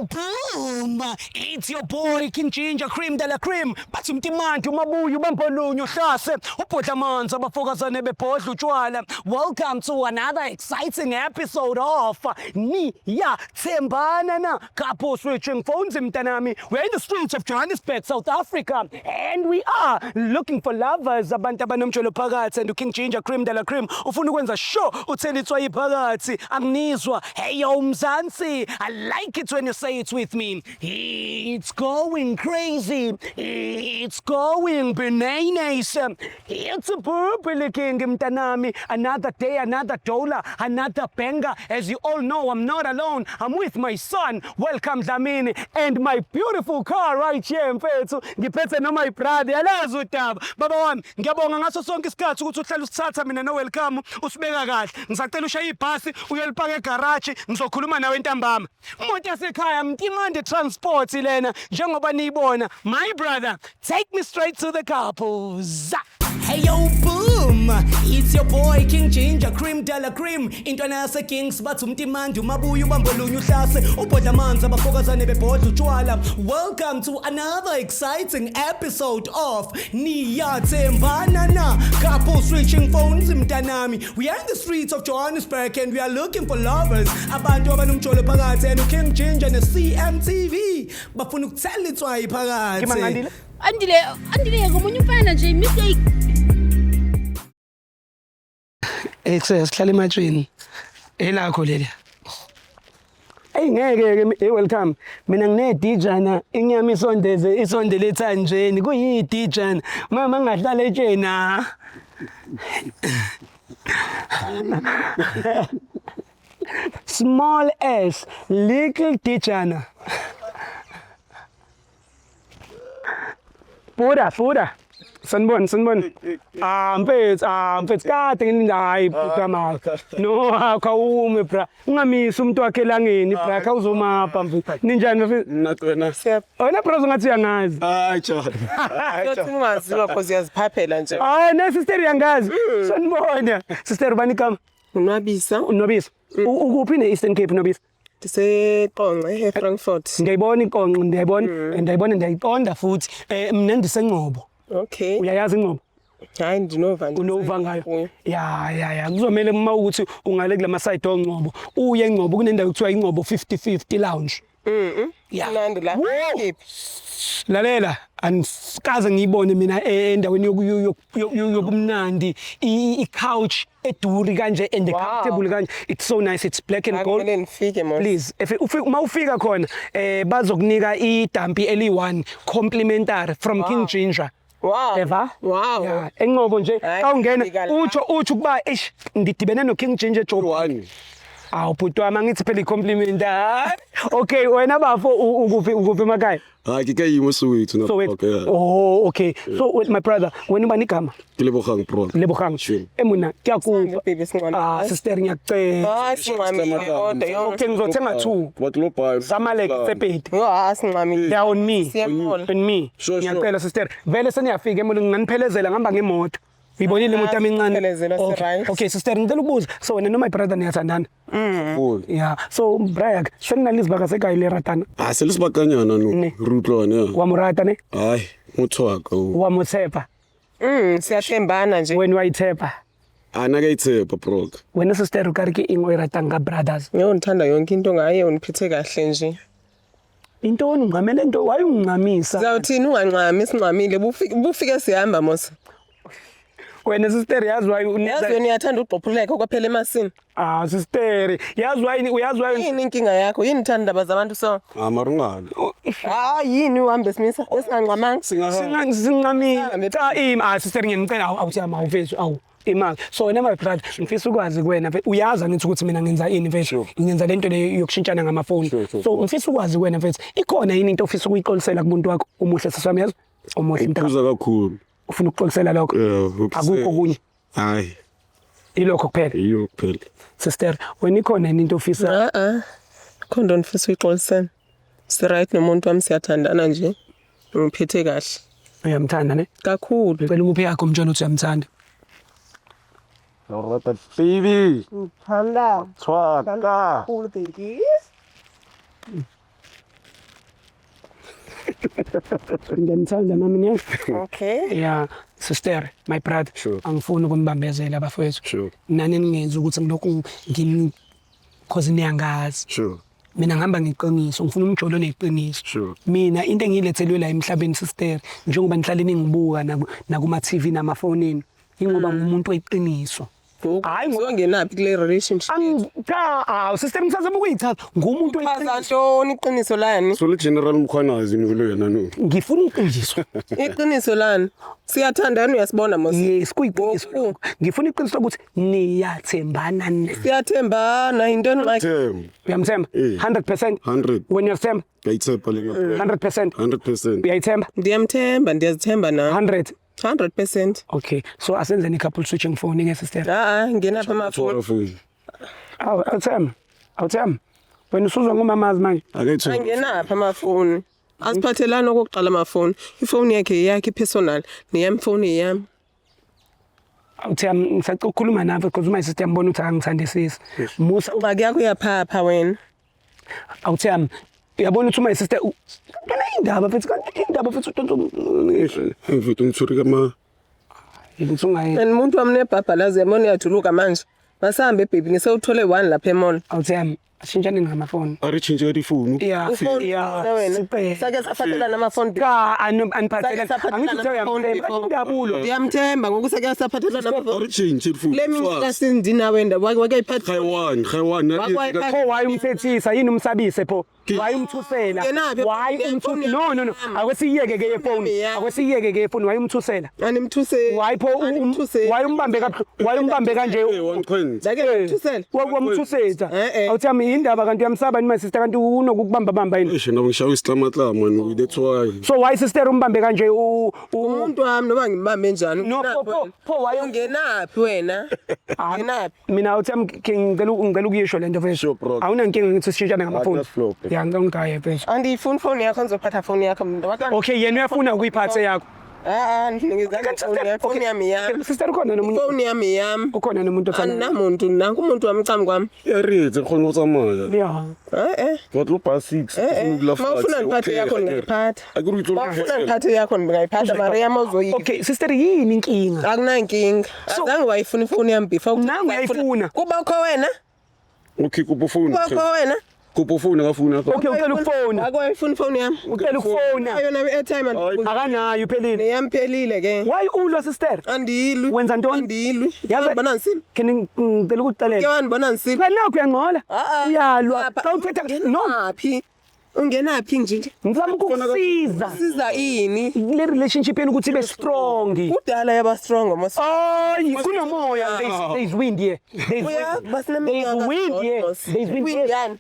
yo, boom! It's your boy King Ginger Cream de la Cream. Bathi mtimandi umabuya ubambolunye uhlase ubhodla amanzi abafokazane bebhodla utshwala. Welcome to another exciting episode of Niya Thembana na Couple Switching Phones mntanami. We're in the streets of Johannesburg, South Africa, and we are looking for lovers abantu abanomjolo phakathi and uKing Ginger Cream de la Cream ufuna ukwenza sure uthela itswayi phakathi anginizwa. Hey yo Mzansi, I like it when you say it with me. It's going crazy. It's going bananas. It's a purple king mntanami. Another day, another dollar, another banger. As you all know, I'm not alone. I'm with my son. Welcome Dlamini and my beautiful car right here mfethu. Ngiphethe no my brother. Yalazi udaba. Baba wami, ngiyabonga ngaso sonke isikhathi ukuthi uhlale usithatha mina no welcome usibeka kahle. Ngisacela ushaye ibhasi uyolipaka egarage ngizokhuluma nawe ntambama. Imoto yasekhaya Mtimande Transport lena njengoba niyibona. My brother, take me straight to the couples. Hey yo boom, it's your boy King Ginger Cream de la Cream. Intwana yase Kings bathi umtimandi umabuya ubambolunye uhlase ubhodla amanzi abafokazane bebhodla utshwala. Welcome to another exciting episode of Niyathembana na Couple Switching Phones mntanami. We are in the streets of Johannesburg and we are looking for lovers. Abantu abanomjolo phakathi and uKing Ginger ne CMTV bafuna ukuthela itswayi phakathi. Kimangandile? Andile, Andile ngomunye umfana nje mistake. Ekusese sihlala ematsheni. Elakho leli. Eyi ngeke ke hey welcome. Mina nginedijana inyama isondeze isondele ethanjeni kuyidijana. Mama ngingahlala etsheni ah. Small ass little dijana. Buda, Buda. Sanibona, sanibona. Ah mfethu, ah mfethu kade ngilinda hayi bhuti mama. No, awume bra. Ungamisi umuntu wakhe elangeni bra, khawuzomapha mfethu. Ninjani mfethu? Mna wena. Wena bro ungathi uyangazi. Hayi cha. Yothi ungaziwa cause uyaziphaphela nje. Hayi ne sister uyangazi. Sanibona. Sister ubani igama? Unwabisa. Unobisa. Ukuphi ne Eastern Cape Nobisa? Ndiseqonce eFrankfurt. Ngiyayibona iqonqo, ndiyayibona, ndiyayibona ndiyayiqonda futhi. Mina ndiseNgcobo. Okay. Uyayazi iNgcobo? Hayi ndinova nje. Unova ngayo. Ya ya ya kuzomele uma ukuthi ungale kulama side ongcobo uye eNgcobo kunendawo ekuthiwa iNgcobo 50-50 lounge. Ya. Mnandi la. Woo! Kephi? Lalela andikaze ngiyibone mina endaweni yobumnandi i-couch eduri kanje and Wow. comfortable kanje. It's so nice, it's black and gold. Kumele nifike mos. Please if uma ufika khona bazokunika idampi eli-1 complimentary from King Ginger. Wow. Eva? Wow. Yeah, enqobo nje Hayi, xa ungena ngifika la. utsho utsho ukuba eish ndidibene no King Ginger Joe. One. Awu bhuti wami angithi phela i-compliment. Hayi. Okay wena bafo ukuphi ukuphi emakhaya? Hayi ke ka imo Soweto na. So wait. Okay. yeah. Oh okay. So wait, my brother wena ubani igama? Ke Lebogang bro. Lebogang. Sure. Emuna Sange, kuyakupa. baby sinqamile. Ah sister ngiyakucela. Hayi sinqamile kodwa yo. Okay ngizothenga 2. What lo buy? Zamalek Sepedi. Yo hayi sinqamile. They are on me. Siyabona. On me. Sure, sure. Ngiyacela sister. Vele seniyafika emolweni nginganiphelezela ngihamba ngemoto. Uyibonile imoto yami encane. Phelezela, Okay. si-right. Okay sister ngicela ukubuza. So wena no my brother niyathandana. Full. Yeah. So Brian, senginalizibaka sekayi le ratana. Ah se le sebakanyana no. Ne. Re utlwane. ya. Wa mo rata ne? Hayi motho wa ka o. Wa mo tshepa. Siyathembana nje. Wena wa itshepa. Ana ka itshepa bro. Wena sister o ka re ke eng o e ratang ka brothers? Yo ngithanda yonke into ngaye undiphethe kahle nje. Intoni ungqamele into wayungincamisa. Sizawuthini unganqami sinqamile bufike bufike sihamba mos. Wena sister yazi why Yazi wena uyathanda ugqophuleka kwaphela emasini. Ah sister, yazi why uyazi why Yini inkinga yakho? Yini uthanda indaba zabantu so? Ah marungana. Hayi yini uhambe simisa esinganqamanga? Singaha. Singamile. Cha ima ah sister ngiyanicela awu awuthi ama awufethu awu. Imali. So wena my brother ngifisa ukwazi kuwena mfethu uyazi angithi ukuthi mina ngenza ini mfethu. Sure. Ngenza lento le yokushintshana ngamafoni. Sure, sure, So ngifisa ukwazi kuwena mfethu ikhona yini into ofisa ukuyixolisela kumuntu wakho umuhle siswami yazi? Umuhle mntaka. Iphuza kakhulu. Ufuna ukuxolisela lokho? Yeah, Akukho okunye. Hayi, Ilokho kuphela. iyo kuphela. Sister, wena ikhona yini into ofisa Ah ah. Khona ngifisa uyixolisela. Si right nomuntu wami siyathandana nje. Ngiphethe kahle uyamthanda ne? kakhulu. Ngicela umuphe yakho umtshela ukuthi uyamthanda. Rata baby. Ngithanda Tshwaka. kakhulu baby. Ngiyanithanda nami niya. Okay. Yeah, sister, my brother. Sure. Angifuni ukunibambezela bafowethu. Sure. Nani ningenzi ukuthi ngilokhu ngini cause niyangazi. Sure. Mina ngihamba ngeqiniso, ngifuna umjolo oneqiniso. Sure. Mina into engiyilethelwe la emhlabeni sister, njengoba nihlale ningibuka nakuma TV namafonini, ingoba ngumuntu weqiniso. Hayi, Uzongenaphi kule relationship? Cha, awu sister ngisazama ukuyichaza. Ngumuntu Chaza weqiniso. ntoni iqiniso lani? So le General Mkhwanazi ni lo yena no. Ngifuna iqiniso. Iqiniso lani? Siyathandana uyasibona mos. Yes, kuyiqiniso. Ngoku. Lokho. Ngifuna iqiniso lokuthi niyathembana na. Siyathembana yintoni ngxaki? Themba. Uyamthemba? Eh. 100%. 100. Wena uyathemba? Ngiyayithemba le ngapha. 100%. 100%. Uyayithemba? Ndiyamthemba, ndiyazithemba nam. 100. 100%. Okay. So asenzeni couple switching phone ke sister. Ha-a, ngenaphi amafoni? Thola phone. Awu awuthemba. Awuthemba. Wena usuzwa ngomamazi manje. Akayithemba. Angenaphi amafoni? Asiphathelani okokuqala amafoni. Ifoni yakhe eyakhe i-personal, neyami ifoni eyami. Awuthemba ngisacela ukukhuluma nawe because my sister yambona ukuthi akangithandisisi. Musa Ingxaki yakho uyaphapha wena. awuthemba. Uyabona ukuthi my sister kana indaba mfethu kanti indaba mfethu utonto Mfethu ngithuri kama ngithi ungayi. And umuntu wami nebhabhalazi yabona uyajuluka manje. Masahambe baby ngisewuthole one lapha e-mall. Awuthemba ashintshaneni ngamafoni. a re change di phone. Yeah. Ufoni Yeah. wena. Siqede. Sake saphathelana amafoni. Cha Sake aniphathelani. saphathelana Angithi uthe amafoni uyamthemba. before. Injabulo. Ndiyamthemba ngoku sake saphathelana A amafoni. re change di phone. Kule minyaka sindinawe nda wake wake ayiphatha. Ga one, ga one. Wakwa- Pho why umthethisa yini umsabise pho? Why umthusela? Ngenaphi? Why umthusela? No no no. Akwesiyeke ke yefoni. Yami. Akwesiyeke ke yefoni. Why umthusela? Animthuse. Why pho Animthuse. why umbambe kabuhlungu? Why umbambe kanje? Hey, one coin. Ndake ndimthusele. Wamthusela. Eh, eh. Awuthi yami indaba kanti uyamsaba ni my sister kanti unokukubamba bamba yini? Eish, nabo ngishaya isitlamatlama no that's why. So why sister umbambe kanje Umuntu wami noma ngimbambe njani? No, Ungenaphi pho- wena? pho why- Ungenaphi wena? Ah, Ungenaphi? Mina awuthi yami ngicela ukuyisho lento mfethu. Sure, bro. Awunankinga ngithi sishintshane ngamafoni. That's flow, bro. Ya ngicela ungigaye mfethu. Andiyifuni ifoni yakho ngizophatha foni yakho mina. Wake- Okay yena uyafuna ukuyiphatha yakho. Ah, ah, ndinikeza ifoni yakho. Ifoni yami yami. Sister ukhona nomuntu Ifoni yami yami. ukhona nomuntu othanda. Andinamuntu nanku umuntu wami cami kwami. Ya re tse kgone go tsamaya. Yeah. Eh eh. Wa tlo pa 6. Eh, eh. Mawufuna ndiphathe yakho ndingayiphatha. A ke re tlo. Mawufuna ndiphathe yakho ndingayiphatha mara yami awuzoyika. Okay sister yini inkinga? Akunankinga. So- Azange wayifuna ifoni yami before. Nangu uyayifuna. Kuba kho wena? Okay, kopo phone. Kuba kho wena? Kopo phone ka phone. Okay ucela ukufona. Wake wayifuna ifoni yami. Ucela ukufona. Ayona i-airtime andikunika. Akanayo iphelile. Neyami phelile ke. Why ulwa sister? Andilwi. Wenza ntoni? Andilwi. Yazi- Wandibona ndisile. Ke ngicela Ke ukukuxelela. wandibona ndisile. Phela nakho uyangcola. Ah, ah. Uyalwa. Apha. Xa uthetha no Ungenaphi? Ungenaphi nje? ngizama ukukusiza. Siza ini? Le relationship yenu ukuthi ibe strong. Kudala yaba strong mos. Ay, kunomoya. There's wind here. There's Uya wind. basineminyaka. There's wind here. There's wind Wind here. yani.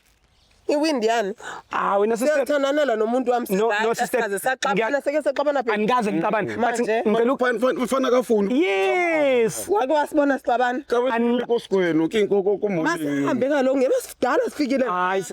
I-wind yani. Ah wena sister. Siyathandanela nomuntu wami. No, no, sister. Sikaze saxabana seke saxabana phela. Andikaze ngixabane. But Manje. ngicela uk- Fana ka phone. Yes. Wake wasibona sixabana. Ka ko skweno ke ko ko mo. Masihambe kaloku ngeke sidala sifikile. Hayi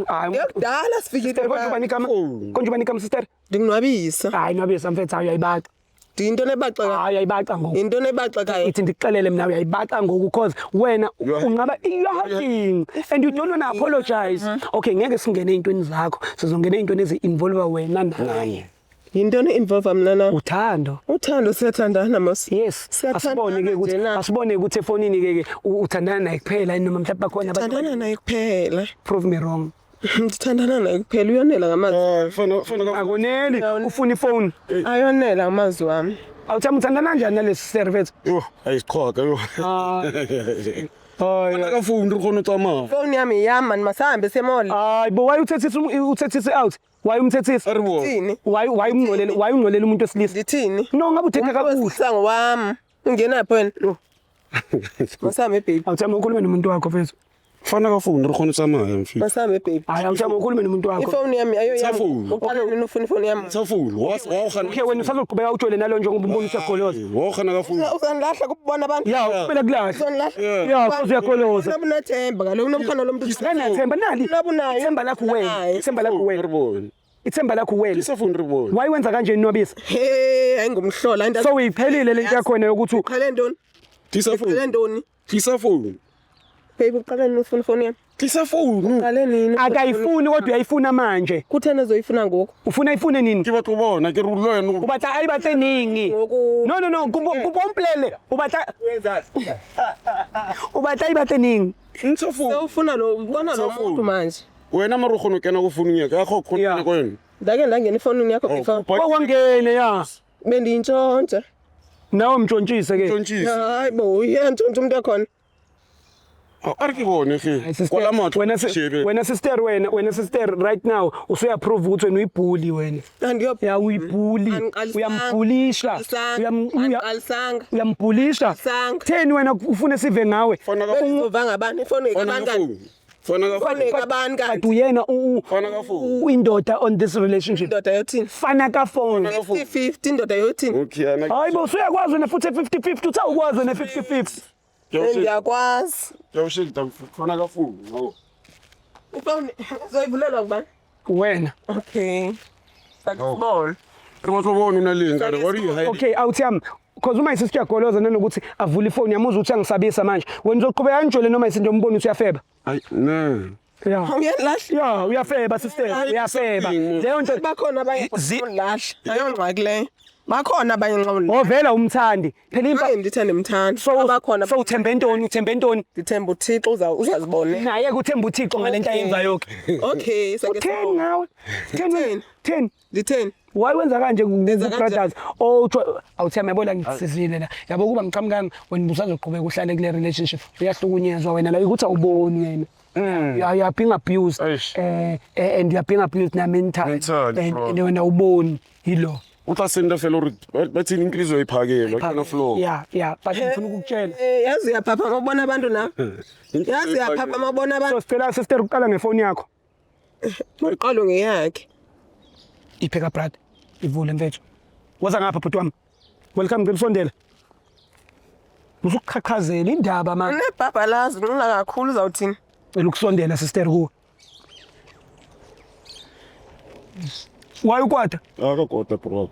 hayi. Ngekudala sifikile. Sister konje ubani igama? Oh. Konje ubani igama sister? Ndinginwabisa. Hayi nwabisa mfethu hayi uyayibaxa. Ndiyinto ebaxeka. Hayi uyayibaxa ngoku. Into ebaxekayo. Ithi ndikuxelele mina uyayibaxa ngoku because wena You are- unqaba you are hurting and you don't wanna apologize. Okay ngeke singene ey'ntweni zakho sizongena ey'ntweni ezi-involve wena naye. Yinto involve mina na. Uthando. Uthando siyathandana mos. Yes. Siyathandana Asibone ke ukuthi nje na. asibone ukuthi efonini ke ke uthandana naye kuphela yini noma mhlawumbe bakhona abantu Thandana naye kuphela. prove me wrong. Ndithandana naye kuphela uyonela ngamazwi. Ah, fana fana ka Akoneli ufuna ifoni. Ayonela ngamazwi wami. Awuthanda uthandana kanjani nalesi sister mfethu? Yo, ayiqhoka yo. Hayi. Fana ka phone re kgone go tsamaya. Ifoni yami yami mani masahambe semall. Hayi bo why uthethisa uthethisa out? Why umthethisa? A re bo. Ndithini? Why umngcolela why ungcolela umuntu wesilisa? Ndithini? No ngabe uthetha kakuhle. Wesilisa wami. Ungenaphi wena? Masahambe baby. Awuthanda ukhulume nomuntu wakho mfethu. Fana ka phone re kgone go tsamaya mfethu. Masahambe baby. Hayi awuthanda ukhulume nomuntu wakho. Ifoni yami ayo yami. Cellphone. Uqala nini ufuna ifoni yami? Sa phone, wa wa gana. Okay wena usazoqhubeka ujole nalo njengoba umbona usiyagoloza. Wa gana ka phone. Uzandilahla kubona abantu. Ya kumele kulahla. Uzandilahla. Ya cause uyagoloza. Unabe unathemba kaloku unomkhona lo muntu. Nganathemba nali. Unabe unayo. Ithemba lakho wena. Ithemba lakho Re wena. bone. Ithemba lakho wena. Sa phone re bone. Why wenza kanje nwabisa? Hey, ayingumhlola into. So uyiphelile lento yakho wena yokuthi Qhele ntoni? Tlisa Qhele phone. ntoni? Tlisa phone. Babe, uqale nini ufuna ifoni yami? Tlisa phone. Uqale nini? Akayifuni kodwa uyayifuna manje. Kutheni ezoyifuna ngoku? Ufuna ifune nini? Ke batlo bona ke re le wena. O batla a e batle neng? Ngoku. No no no, kopo o mpolelle. O batla O batla e batle neng? Ntsha phone. Sewufuna lo ubona lo Sewufuna. muntu manje. Wena mara o kgona go kena go founung ya ka ga go kgona Yeah. go yone. Ndake ndangena efonini yakho Oh, before. Kwangene ya. Bendiyintshontsha. Nawe mtshontshise ke. Tšontšhise. Hayi bo, uyantshontsha umuntu wakhona. A re ke bone ge. Hayi, sister, Kwala matlho. wena Shebe. wena sister wena wena sister right now usuyaprove ukuthi wena uyibhuli wena. Andiyo. Ya uyibhuli. Angiqalisanga. Uyambhulisha. Angiqalisanga. Uyambhulisha. Angiqalisanga. Theni wena ufune sive ngawe? Fana ka phone. Bengizova ngabani ifoni Fana kabani ka kanti? phone. Fana ka phone. Ifoni kabani But kanti? uyena Fana ka phone. indoda on this relationship. Indoda yothini? Fana ka phone. 50-50 indoda yothini? Okay, ana. Hayi bo usuyakwazi wena futhi 50-50 uthi awukwazi wena 50-50. Ndiyakwazi. Ke o shebe fana ka phone. Hawo. Ifoni uzoyivulelwa ngubani? Wena. Okay. Sakubona. Re batlo bona o na le eng ka re what are you hiding? Okay, awuthi yami because uma isister uyagoloza nanokuthi avule ifoni yamuzwa ukuthi angisabisa manje. Wena uzoqhubeka kanjalo noma isinto umbona ukuthi uyafeba. Ay, ne. Yeah. Uyalahla. Yeah, uyafeba sister, uyafeba. Leyo nto Bakhona abanye ulahla. Ayongxaki leyo. Bakhona abanye nxa ulahla. ovela umthandi. Phela imfa Hayi ndithanda ndimthanda. so Abakhona so uthembe ntoni, uthembe ntoni? ndithemba uThixo uzazibonela. Naye kuthemba uThixo ngalento ayenza yonke. Okay, sake Utheni ngawe? Utheni? Utheni? Utheni? Nditheni? Why wenza kanje Ndenza ku kanjani? brothers? Oh, awuthi yami yabo la ngikusizile la. Yabo kuba ngiqhamukanga wena usazoqhubeka uhlale kule relationship. Uyahlukunyezwa wena la ukuthi awuboni wena. You are being abused. Eish. And you are being abused na mentally. Mentally, bro. And wena awuboni yilo. O tla senda fela gore ba tsene increase e phakela ke na floor. Yeah, but ngifuna ukukutshela. Eh, yazi uyaphapha mawubona abantu na. Yazi uyaphapha mawubona So abantu. sicela sister uqala ngefoni yakho. Uqalo ngeyakhe. Ipheka brother. Ivule mfethu. Woza ngapha bhuti wami. Welcome ngikusondela. Usuqhaqhazela indaba man. Unebhabhalazi nqila kakhulu uzawuthini? Cela ukusondela sister kuwe. Why ukwata? Aka kota bro.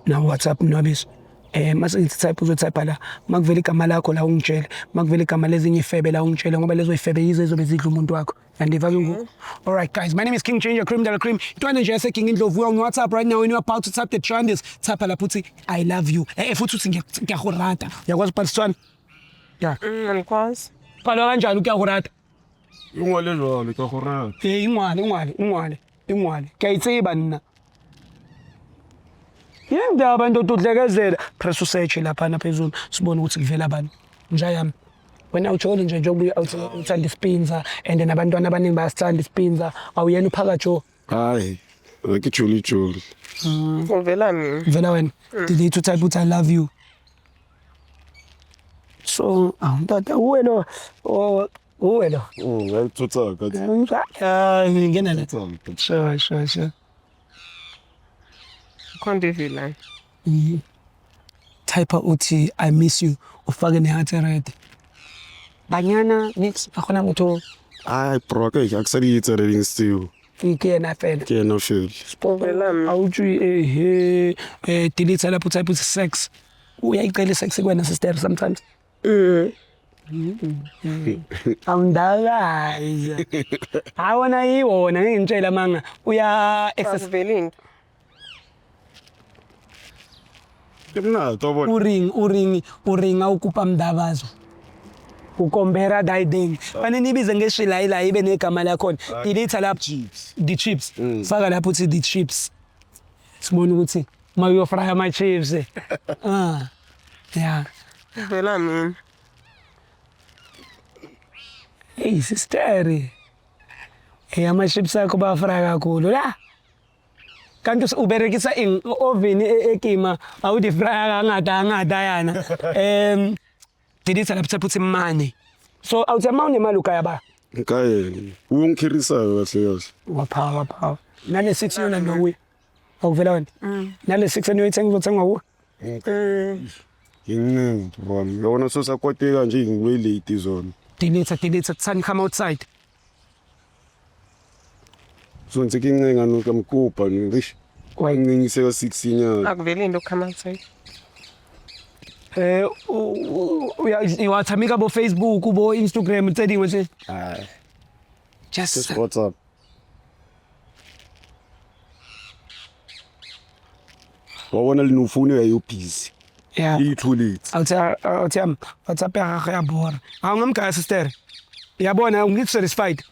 Na WhatsApp Nwabiso. Mase ngithi type uzotype la makuvela igama lakho la ungitshele makuvela igama lezinye ifebe la ungitshele ngoba lezo ifebe yizo ezobe zidla umuntu wakho andiva ke ngoku. All right guys, my name is King Ginger Cream de la Cream. Intwana nje yase King Indlovu on WhatsApp right now and you're about to type the trenders. Type lapho uthi I love you. Futhi uthi ngiyakurata. Uyakwazi ukubhala Setswana? Yeah. Andikwazi. Bhalwa kanjani ukiyakurata? Ingwale jwalo ka go rata. Ingwale ingwale ingwale ingwale. Ngiyayitseba nina. Yindaba ndoda udlekezela. Press usearch laphana phezulu sibone ukuthi kuvela bani. Nja yami. Wena ujole nje njengoba uthanda isipinza and nabantwana abaningi bayasithanda isipinza. Awuyena uphakathi. Hayi. Ke joli joli. Uvela mina. Vela wena. Delete utype uthi I love you. So, ndoda uwe lo. Uwe lo. Ngayithutha ka. Ah, ngingena la. Sure, sure, sure. Khonto ivelayo. Type uthi I miss you ufake ne-heart red. Banyana mix akhona motho Ai bro, ke a ke sa di etsa reading still. ke yena fela. Ke yena fela. Uvela mina. Awuthi ehe delete lapho type uthi sex. Uyayicela sex kuwena sister sometimes. Awundakazi. Awona yiwona ngeke ngitshela manga uya access Akuveli into. Ke mna to bona. uring uring uringa ukupa mdabazo. Ukombera dayiding. Fanele nibize ngeshilayi ibe negama lakhona. Delete lapho Chips. The chips. Faka lapho uthi the chips. Sibone ukuthi uma uyofrya ama chips. Ah. Yeah. Uvela mina. Hey sister. Hey ama chips akho bafrya kakhulu la. Kanti uberekisa ing oven ekima awudi frya kangata angata yana. Delete lapho type uthi money. So awuthi uma unemali ukaya ba. Ka yena. O nkhirisa kahle kahle. Waphawa waphawa. Nale 6 yona ndokuya. Awuvela wena. Nale 6 eniyoyithenga uzothengwa kuwe. Ngincenga bro. Yabona so sakwateka nje ngibe late izolo. Delete delete son come outside. So ntse ke ncenga no ka mkopa ngish. Why Ngincengise ka 6 nyana. Akuveli into come outside. Wa tshameka bo Facebook bo Instagram tse dingwe tse? Ai. Just Just WhatsApp. Wa bona le no phone ya yo busy. Yeah. E itholetse. Awuthi WhatsApp ya gagwe ya bora. A ungamgaya sister. Yabona ungithi satisfied.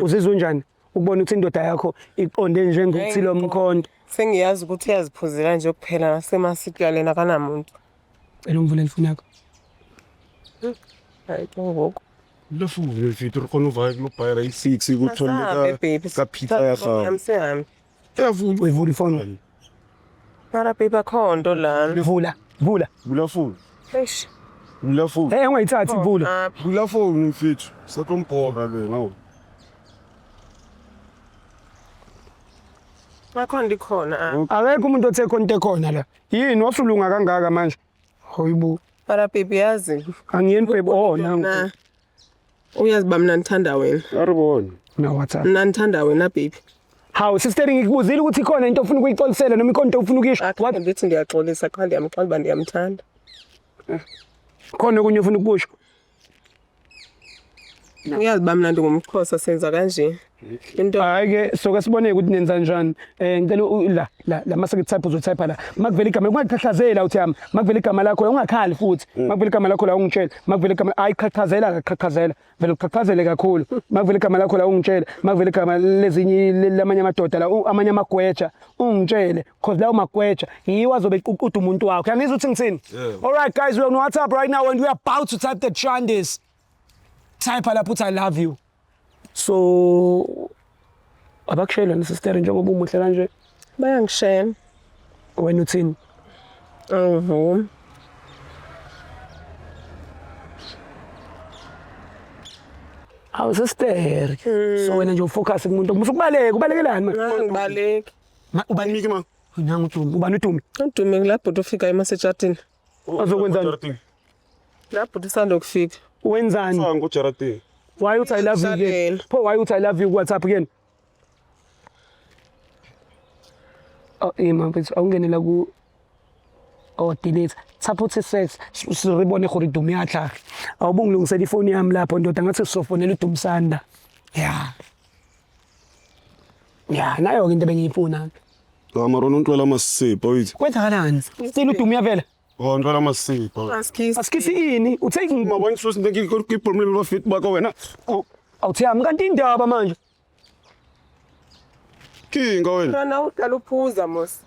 Uzizwa unjani? Ukubona ukuthi indoda yakho iqonde njengokuthi lo mkhonto. Sengiyazi ukuthi uyaziphuzela nje kuphela nasemasitshwaleni akanamuntu. Cela ungivulele ifoni yakho. Hayi ke ngoku. Le phone mfethu re kgone ho va lo bayela i6 go tholle Asahambe ka baby. ka pizza ya gago. Sihambe. Ya vula. Uyivula ifoni. Mara baby akho nto lana. Vula, vula. Bula phone. Eish. Bula phone. Eh ungayithathi vula. Apha. Bula phone mfethu. Sa tlo mpora le wena. Akho nto ikhona apha. Akekho umuntu othe khona into ekhona la. Yini wasulunga kangaka manje? Hoyibo. Mara baby yazi. Angiyeni baby. Oh nangu. Na. Uyazi uba mna ndithanda wena. A re bone. Na WhatsApp. Mna ndithanda wena baby. Hawu sister ngikubuzile ukuthi ikhona into ofuna ukuyixolisela noma ikhona into ofuna ukuyisho. Akho ndithi ndiyaxolisa qha ndiyamxela uba ndiyamthanda. Khona okunye ofuna ukukusho? Uyazi uba mna ndingumXhosa senza kanje. Into Hayi ke soke sibone ukuthi nenza njani. Ngicela la la la mase type uzotype la. Makuvela igama ungaqhaqhazela uthi yami. Makuvela igama lakho ungakhali futhi. Makuvela igama lakho la ungitshela. Makuvela igama ayi qhaqhazela qhaqhazela. Vele uqhaqhazele kakhulu. Makuvela igama lakho la ungitshela. Makuvela igama lezinye lamanye amadoda la amanye amagweja ungitshele because lawo magweja yiwo azobe eququda umuntu wakho. Uyangizwa ukuthi ngithini? All right guys, we are on WhatsApp right now and we are about to type the Chandis. Type lapho uthi I love you. So abakushela ne sister njengoba umuhle kanje bayangishela. wena uthini? Angivumi. Awu sister. So wena nje ufocus kumuntu musukubaleka ubalekelani manje? Angibaleki. Ubani Miki ma. nangu uDumi ubani uDumi? Udume kulaa bhuti ufika emasejartini. Azokwenzani? Laa bhuti usandokufika. Wenzani? Sango jarateng. Why uthi I love you again? Ngikuhlalela. Pho why uthi I love you ku WhatsApp again? Oh, ima mfethu awungenela ku oh delete. Thapha uthi sex siribone gore Dumi ya tlhaga. Awubungilungisela ifoni yami lapho ndoda ngathi sizofonela uDumsanda. Yeah. Yeah, nayo ke into ebengiyifuna. La mara o ntwela masepa o itse. Kwenzakalani? Still uDumi uyavela. O ntwela masepa. Asikisi. Asikhisi ini? Uthe Ma bona so sente ke problem ba fit ba ka wena. awuthi yami kanti indaba manje. Ke eng ka wena? Mntwana uhlala uphuza mos.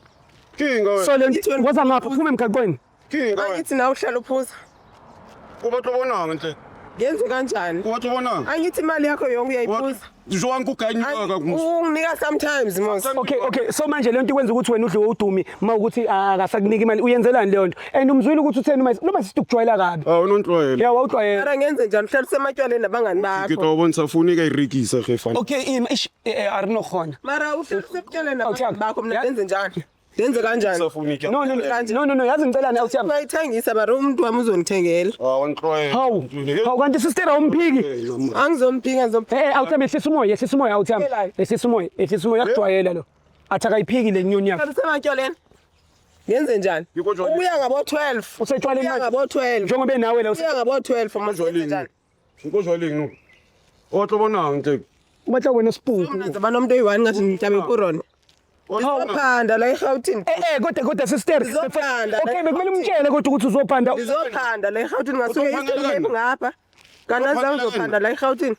Ke eng ka wena? So le waza ngapha uphume emgaqweni. Ke eng ka wena? Angithi nawe uhlala uphuza. O batla bonang ntle? Ngenze kanjani? O batla bonang? Angithi imali yakho yonke uyayiphuza. Jwang ko kae nyaka ka mos? Unginika sometimes mos. Okay okay so manje lento ikwenza ukuthi wena udliwe uDumi mawukuthi akasakuniki imali uyenzelani leyo nto and umzwile ukuthi utheni uma noma sithi ukujwayela kabi. Ah o no ntlwaela. Yeah wawujwayela. Mara ngenze njani? Uhlala usematywaleni nabangani Ke bakho. tla o bontsha phone ka e rekisa ge fana. Okay ima ish arino khona. Mara uhlala usematywaleni Awuthi nabangani bakho mina Ya- ndenze njani? Ndenze kanjani? Sa phone ke. No no no no no no yazi ngicelani awuthi yami. Bayithengisa mara umuntu wami uzongithengela. Ah wa ntlwaela. Hawu hawu kanti sister awumphiki. Angizomphika ngizomphika. Eh awuthi yami ehlisa umoya ehlisa umoya awuthi yami. Ehlisa umoya ehlisa umoya yakujwayela lo. Athi akayiphiki le nyoni yakhe. Uhlala usematywaleni. Ngenze njani? Yiko jwaleni. Ubuya ngabo 12. Usetshwaleni Ubuya manje? ngabo 12. Njengoba enawe la Ubuya ngabo 12 mos ngenze njani? Nko jwaleng no. O tlo bonang ntle? Ubatla wena sipuku. Mina ngizoba nomuntu oyi-one ngathi ngitabe ikorona. Ngizophanda la eGauteng. Eh kodwa sister Ngizophanda. Okay bekumele umtshele kodwa ukuthi uzophanda. Ngizophanda la eGauteng ngasuke Uzophanda e-Eastern Cape kani? ngapha. Kanti Uzophanda ngizophanda la eGauteng.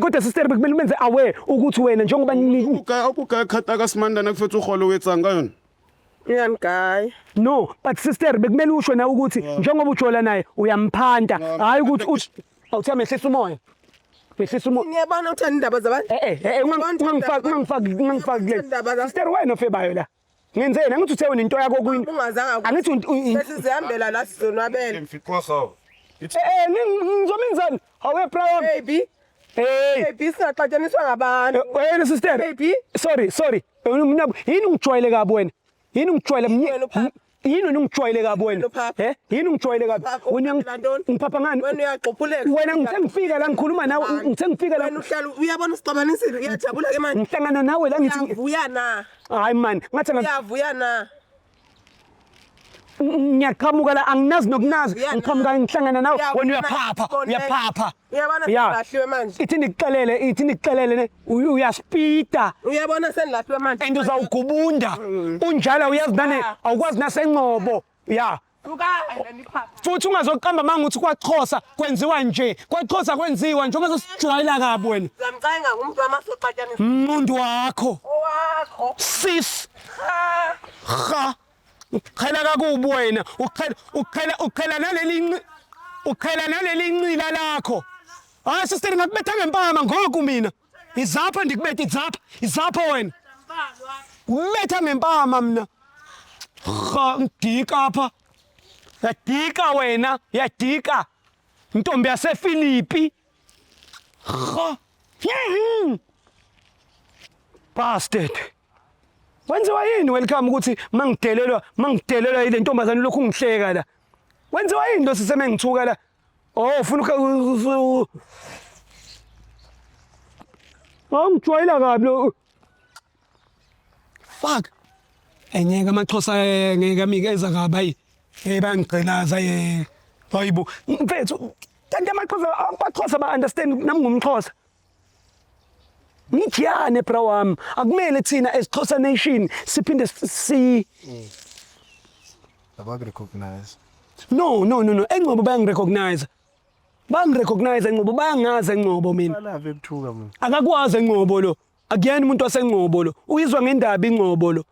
Kodwa sister bekumele umenze aware ukuthi wena njengoba O ka o ka khata ka semandana ke fetse gole o etsang ka yona. Uyangigaya. No, but sister bekumele usho nawe ukuthi njengoba ujola naye uyamphanta, hayi ukuthi awuthi amehlisa umoya. Mehlisa umoya. Ngiyabona uthanda indaba zabantu. Ungangifaki ungangifaki ungangifaki kule. Indaba za- Sister wena ofebayo la. Ngenzeni angithi uthe wena into yakho kuyini? Ungazange Angithi bese sihambela la sizonwabela. Mfitwa gago. Ngizomenzani? Hawe Brian. Baby, Hey. baby singaxatshaniswa ngabantu. Wena sister. Baby. Sorry, sorry. Mina yini ungijwayele kabi wena? Yini ungijwayele Wena uphapha. Yini wena ungijwayele kabi wena? Wena uphapha. Eh? Yini ungijwayele kabi? Uphapha, Wena uphaphela ntoni? ngiphapha ngani? Wena uyagxuphuleka. Wena ngithe ngifika la ngikhuluma nawe ngithe ngifika la Wena uhlala uyabona usixabanisile uyajabula ke manje. ngihlangana nawe la ngithi Uyavuya na? hayi man ngathi Uyavuya na? Ngiyaqhamuka la, anginazi nokunazi. Uyanazi. Ngiqhamuka ngihlangana nawe, Uyabona, wena uyaphapha, bona. Uyaphapha. Uyabona Ya. sengilahliwe manje. Ithi ndikuxelele, ithi ndikuxelele ne, uyaspita. Uyabona sengilahliwe manje. And uzawugubunda. Unjalo uyazi nane, awukwazi naseNgcobo. Ya. Suka niphapha. Futhi ungazoqamba manga uthi kwaXhosa kwenziwa nje. KwaXhosa kwenziwa nje, ungazosijwayela kabi wena. Zamcanga ngumuntu wamasoxatshanisa. Umuntu wakho. Owakho. Sis. Ha. Ha. Uqhela kakubi wena. Uqhela uqhela uqhela naleli uqhela naleli ncila lakho. Hayi sister, ngakubetha ngempama ngoku mina. Izapha ndikubethe, izapha. Izapha wena. Ubetha ngempama mina. Ha, ngidika apha. Yadika wena, yadika. Ntombi yaseFilipi. Ha. Bastard. Wenziwa yini, welcome, ukuthi mangidelelwa yile ntombazane lokhu ngihleka la? Wenziwa yini lo siseme ngithuka la? Oh, ufuna Oh, ngijwayela kabi lo. Fuck. Enyeka amaXhosa ngeke amike eza kabi, hayi. Eh, bayangigqilaza ye. Hayibo. Mfethu, kanti amaXhosa ba understand nami ngumXhosa. Ngijiyane bra wami. Akumele thina as Xhosa nation siphinde si Abakurecognize. No, no, no, no. ENgcobo bayangirecognize. Bangirecognize eNgcobo, bayangazi eNgcobo mina. Balave ekuthuka mina. Akakwazi eNgcobo lo. Akuyena umuntu waseNgcobo lo. Uyizwa ngendaba iNgcobo lo.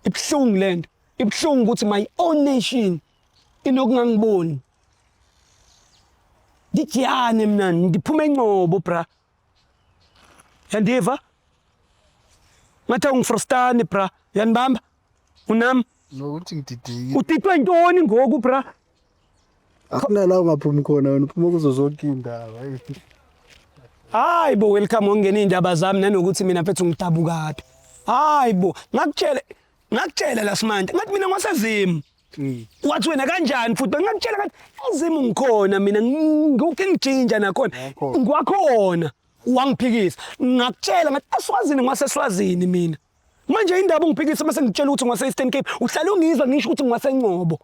Ibuhlungu lento. Ibuhlungu ukuthi my own nation inokungangiboni. Ngijiyane mina, ndiphuma eNgcobo bra. Yandiva? Ngathi ungifrustani bra. Yanibamba? Unami? Nokuthi ngididekile. Udidwe ntoni ngoku bra? Akunala ungaphumi khona wena, uphuma kuzo zonke iy'ndaba. Hey. Hayi bo, welcome, ongena iy'ndaba zami nanokuthi mina mfethu ngidabukaphi. Hayi bo, ngakutshela la simanje. Ngathi mina ngwaseZimu. Wathi wena kanjani futhi? Ngakutshela ngathi eZimu ngikhona mina, ngiwuKing Ginger nakhona. Ngwakhona. Ngwakhona. Wangiphikisa. Ngakutshela ngathi eSwazini ngwaseswazini mina. Manje indaba ungiphikisa mase ngitshela ukuthi ngwase Eastern Cape, uhlala ungizwa ngisho ukuthi ngwaseNgcobo.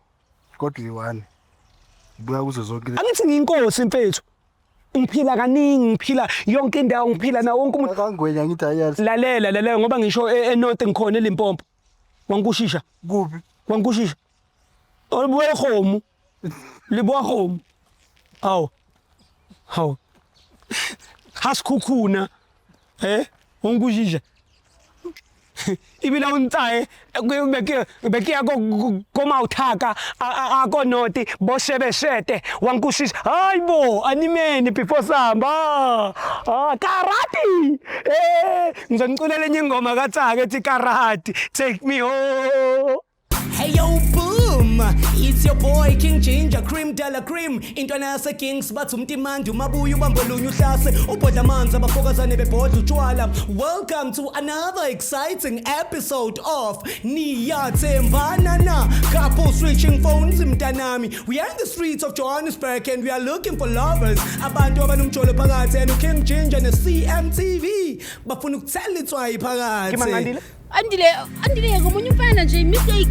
Kodwa iyi-one. Ubuya kuzo zonke. Angithi ngiyinkosi mfethu. Ngiphila kaningi, ngiphila yonke indawo, ngiphila nawo wonke umuntu. Akangwenya ngithi ayazi. Lalela, lalela, ngoba ngisho eNorth ngikhona, eLimpopo. Wankushisha. Kuphi? Wankushisha. Olibuya khomu. Libuya khomu. Awu. Hawu. Hasikhukhuna. Eh? Wankushisha. Ibila untsaye beke ya ko mawuthaka a ko noti boshebeshete wankushisha. Hayibo, animeni before samba. Ah, karate. Eh, ngizoniculela enye ingoma kaTsaka ethi karate. Take me home. Hey yo, boom! It's your boy King Ginger Cream de la Cream. Intwana yase Kings, bathi umtimandi umabuya ubambolunye uhlase ubhodla amanzi abafokazane bebhodla utshwala. Welcome to another exciting episode of Niyathembana Na. Couple switching phones mntanami. We are in the streets of Johannesburg and we are looking for lovers. Abantu abanomjolo phakathi, and King Ginger ne CMTV bafuna ukuthela itswayi phakathi. Andile, Andile, ngomunye umfana nje, mistake.